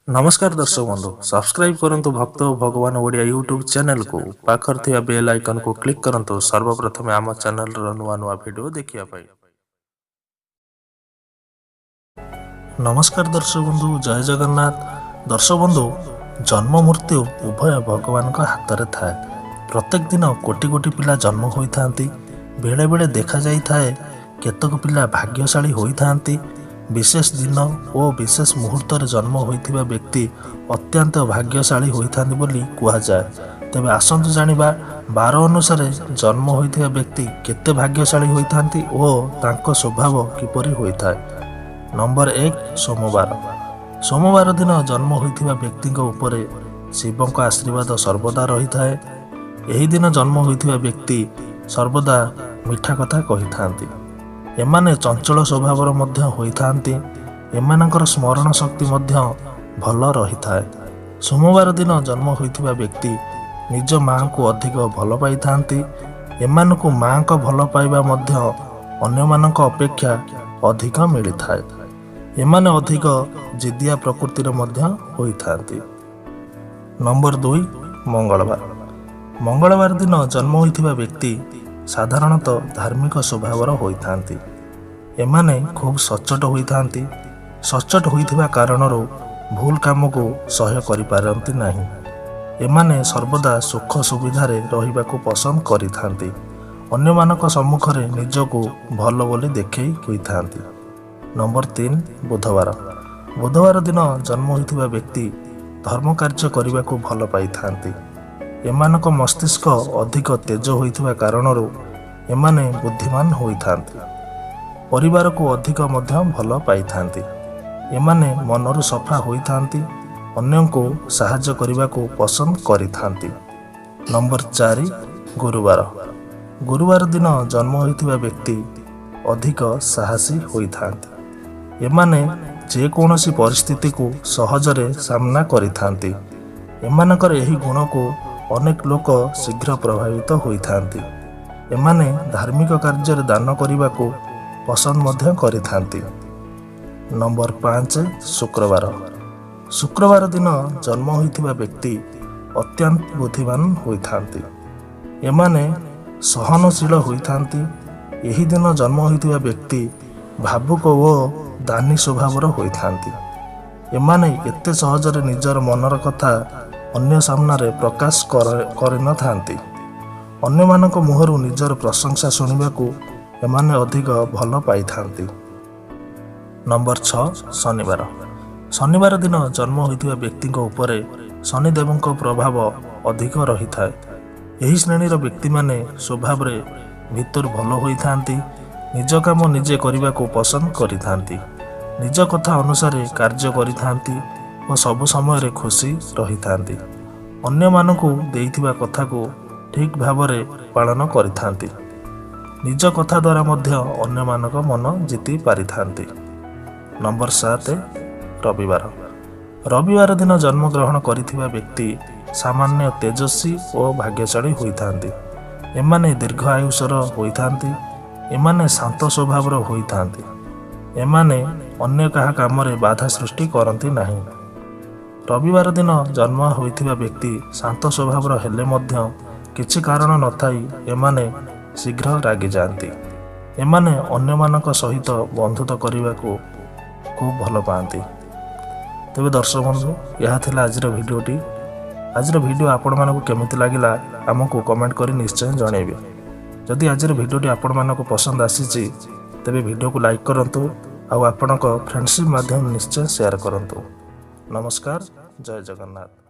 ନମସ୍କାର ଦର୍ଶକ ବନ୍ଧୁ, ସବସ୍କ୍ରାଇବ୍ କରନ୍ତୁ ଭକ୍ତ ଓ ଭଗବାନ ଓଡ଼ିଆ ୟୁଟ୍ୟୁବ୍ ଚ୍ୟାନେଲକୁ। ପାଖରେ ଥିବା ବେଲ୍ ଆଇକନ୍କୁ କ୍ଲିକ୍ କରନ୍ତୁ ସର୍ବପ୍ରଥମେ ଆମ ଚ୍ୟାନେଲର ନୂଆ ନୂଆ ଭିଡ଼ିଓ ଦେଖିବା ପାଇଁ। ନମସ୍କାର ଦର୍ଶକ ବନ୍ଧୁ, ଜୟ ଜଗନ୍ନାଥ। ଦର୍ଶକ ବନ୍ଧୁ, ଜନ୍ମ ମୃତ୍ୟୁ ଉଭୟ ଭଗବାନଙ୍କ ହାତରେ ଥାଏ। ପ୍ରତ୍ୟେକ ଦିନ କୋଟି କୋଟି ପିଲା ଜନ୍ମ ହୋଇଥାନ୍ତି। ବେଳେବେଳେ ଦେଖାଯାଇଥାଏ କେତେକ ପିଲା ଭାଗ୍ୟଶାଳୀ ହୋଇଥାନ୍ତି। ବିଶେଷ ଦିନ ଓ ବିଶେଷ ମୁହୂର୍ତ୍ତରେ ଜନ୍ମ ହୋଇଥିବା ବ୍ୟକ୍ତି ଅତ୍ୟନ୍ତ ଭାଗ୍ୟଶାଳୀ ହୋଇଥାନ୍ତି ବୋଲି କୁହାଯାଏ। ତେବେ ଆସନ୍ତୁ ଜାଣିବା ବାର ଅନୁସାରେ ଜନ୍ମ ହୋଇଥିବା ବ୍ୟକ୍ତି କେତେ ଭାଗ୍ୟଶାଳୀ ହୋଇଥାନ୍ତି ଓ ତାଙ୍କ ସ୍ୱଭାବ କିପରି ହୋଇଥାଏ। ନମ୍ବର 1, ସୋମବାର। ସୋମବାର ଦିନ ଜନ୍ମ ହୋଇଥିବା ବ୍ୟକ୍ତିଙ୍କ ଉପରେ ଶିବଙ୍କ ଆଶୀର୍ବାଦ ସର୍ବଦା ରହିଥାଏ। ଏହି ଦିନ ଜନ୍ମ ହୋଇଥିବା ବ୍ୟକ୍ତି ସର୍ବଦା ମିଠା କଥା କହିଥାନ୍ତି। ଏମାନେ ଚଞ୍ଚଳ ସ୍ୱଭାବର ମଧ୍ୟ ହୋଇଥାନ୍ତି। ଏମାନଙ୍କର ସ୍ମରଣ ଶକ୍ତି ମଧ୍ୟ ଭଲ ରହିଥାଏ। ସୋମବାର ଦିନ ଜନ୍ମ ହୋଇଥିବା ବ୍ୟକ୍ତି ନିଜ ମାଆଙ୍କୁ ଅଧିକ ଭଲ ପାଇଥାନ୍ତି। ଏମାନଙ୍କୁ ମାଆଙ୍କ ଭଲ ପାଇବା ମଧ୍ୟ ଅନ୍ୟମାନଙ୍କ ଅପେକ୍ଷା ଅଧିକ ମିଳିଥାଏ। ଏମାନେ ଅଧିକ ଜିଦିଆ ପ୍ରକୃତିର ମଧ୍ୟ ହୋଇଥାନ୍ତି। ନମ୍ବର 2, ମଙ୍ଗଳବାର। ମଙ୍ଗଳବାର ଦିନ ଜନ୍ମ ହୋଇଥିବା ବ୍ୟକ୍ତି ସାଧାରଣତଃ ଧାର୍ମିକ ସ୍ୱଭାବର ହୋଇଥାନ୍ତି। ଏମାନେ ଖୁବ୍ ସଚ୍ଚୋଟ ହୋଇଥାନ୍ତି। ସଚ୍ଚୋଟ ହୋଇଥିବା କାରଣରୁ ଭୁଲ କାମକୁ ସହ୍ୟ କରିପାରନ୍ତି ନାହିଁ। ଏମାନେ ସର୍ବଦା ସୁଖ ସୁବିଧାରେ ରହିବାକୁ ପସନ୍ଦ କରିଥାନ୍ତି। ଅନ୍ୟମାନଙ୍କ ସମ୍ମୁଖରେ ନିଜକୁ ଭଲ ବୋଲି ଦେଖେଇ ହୋଇଥାନ୍ତି। ନମ୍ବର 3, ବୁଧବାର। ବୁଧବାର ଦିନ ଜନ୍ମ ହୋଇଥିବା ବ୍ୟକ୍ତି ଧର୍ମ କାର୍ଯ୍ୟ କରିବାକୁ ଭଲ ପାଇଥାନ୍ତି। ଏମାନଙ୍କ ମସ୍ତିଷ୍କ ଅଧିକ ତେଜ ହୋଇଥିବା କାରଣରୁ ଏମାନେ ବୁଦ୍ଧିମାନ ହୋଇଥାନ୍ତି। ପରିବାରକୁ ଅଧିକ ମଧ୍ୟ ଭଲ ପାଇଥାନ୍ତି। ଏମାନେ ମନରୁ ସଫା ହୋଇଥାନ୍ତି। ଅନ୍ୟଙ୍କୁ ସାହାଯ୍ୟ କରିବାକୁ ପସନ୍ଦ କରିଥାନ୍ତି। ନମ୍ବର 4, ଗୁରୁବାର। ଗୁରୁବାର ଦିନ ଜନ୍ମ ହୋଇଥିବା ବ୍ୟକ୍ତି ଅଧିକ ସାହସୀ ହୋଇଥାନ୍ତି। ଏମାନେ ଯେକୌଣସି ପରିସ୍ଥିତିକୁ ସହଜରେ ସାମ୍ନା କରିଥାନ୍ତି। ଏମାନଙ୍କର ଏହି ଗୁଣକୁ ଅନେକ ଲୋକ ଶୀଘ୍ର ପ୍ରଭାବିତ ହୋଇଥାନ୍ତି। ଏମାନେ ଧାର୍ମିକ କାର୍ଯ୍ୟରେ ଦାନ କରିବାକୁ ପସନ୍ଦ ମଧ୍ୟ କରିଥାନ୍ତି। ନମ୍ବର 5, ଶୁକ୍ରବାର। ଶୁକ୍ରବାର ଦିନ ଜନ୍ମ ହୋଇଥିବା ବ୍ୟକ୍ତି ଅତ୍ୟନ୍ତ ବୁଦ୍ଧିମାନ ହୋଇଥାନ୍ତି। ଏମାନେ ସହନଶୀଳ ହୋଇଥାନ୍ତି। ଏହି ଦିନ ଜନ୍ମ ହୋଇଥିବା ବ୍ୟକ୍ତି ଭାବୁକ ଓ ଦାନୀ ସ୍ୱଭାବର ହୋଇଥାନ୍ତି। ଏମାନେ ଏତେ ସହଜରେ ନିଜର ମନର କଥା ଅନ୍ୟ ସାମ୍ନାରେ ପ୍ରକାଶ କରିନଥାନ୍ତି। ଅନ୍ୟମାନଙ୍କ ମୁହଁରୁ ନିଜର ପ୍ରଶଂସା ଶୁଣିବାକୁ ଏମାନେ ଅଧିକ ଭଲ ପାଇଥାନ୍ତି। ନମ୍ବର 6, ଶନିବାର। ଶନିବାର ଦିନ ଜନ୍ମ ହୋଇଥିବା ବ୍ୟକ୍ତିଙ୍କ ଉପରେ ଶନିଦେବଙ୍କ ପ୍ରଭାବ ଅଧିକ ରହିଥାଏ। ଏହି ଶ୍ରେଣୀର ବ୍ୟକ୍ତିମାନେ ସ୍ୱଭାବରେ ଭିତରୁ ଭଲ ହୋଇଥାନ୍ତି। ନିଜ କାମ ନିଜେ କରିବାକୁ ପସନ୍ଦ କରିଥାନ୍ତି। ନିଜ କଥା ଅନୁସାରେ କାର୍ଯ୍ୟ କରିଥାନ୍ତି ଓ ସବୁ ସମୟରେ ଖୁସି ରହିଥାନ୍ତି। ଅନ୍ୟମାନଙ୍କୁ ଦେଇଥିବା କଥାକୁ ଠିକ୍ ଭାବରେ ପାଳନ କରିଥାନ୍ତି। ନିଜ କଥା ଦ୍ୱାରା ମଧ୍ୟ ଅନ୍ୟମାନଙ୍କ ମନ ଜିତି ପାରିଥାନ୍ତି। ନମ୍ବର 7, ରବିବାର। ରବିବାର ଦିନ ଜନ୍ମଗ୍ରହଣ କରିଥିବା ବ୍ୟକ୍ତି ସାମାନ୍ୟ ତେଜସ୍ୱୀ ଓ ଭାଗ୍ୟଶାଳୀ ହୋଇଥାନ୍ତି। ଏମାନେ ଦୀର୍ଘ ଆୟୁଷର ହୋଇଥାନ୍ତି। ଏମାନେ ଶାନ୍ତ ସ୍ୱଭାବର ହୋଇଥାନ୍ତି। ଏମାନେ ଅନ୍ୟ କାହା କାମରେ ବାଧା ସୃଷ୍ଟି କରନ୍ତି ନାହିଁ। ରବିବାର ଦିନ ଜନ୍ମ ହୋଇଥିବା ବ୍ୟକ୍ତି ଶାନ୍ତ ସ୍ୱଭାବର ହେଲେ ମଧ୍ୟ କିଛି କାରଣ ନଥାଇ ଏମାନେ ଶୀଘ୍ର ରାଗିଯାଆନ୍ତି। ଏମାନେ ଅନ୍ୟମାନଙ୍କ ସହିତ ବନ୍ଧୁତ୍ୱ କରିବାକୁ ଖୁବ୍ ଭଲ ପାଆନ୍ତି। ତେବେ ଦର୍ଶକ ବନ୍ଧୁ, ଏହା ଥିଲା ଆଜିର ଭିଡ଼ିଓଟି। ଆଜିର ଭିଡ଼ିଓ ଆପଣମାନଙ୍କୁ କେମିତି ଲାଗିଲା ଆମକୁ କମେଣ୍ଟ କରି ନିଶ୍ଚୟ ଜଣାଇବେ। ଯଦି ଆଜିର ଭିଡ଼ିଓଟି ଆପଣମାନଙ୍କୁ ପସନ୍ଦ ଆସିଛି ତେବେ ଭିଡ଼ିଓକୁ ଲାଇକ୍ କରନ୍ତୁ ଆଉ ଆପଣଙ୍କ ଫ୍ରେଣ୍ଡସିପ୍ ମାଧ୍ୟମରେ ନିଶ୍ଚୟ ସେୟାର କରନ୍ତୁ। ନମସ୍କାର, ଜୟ ଜଗନ୍ନାଥ।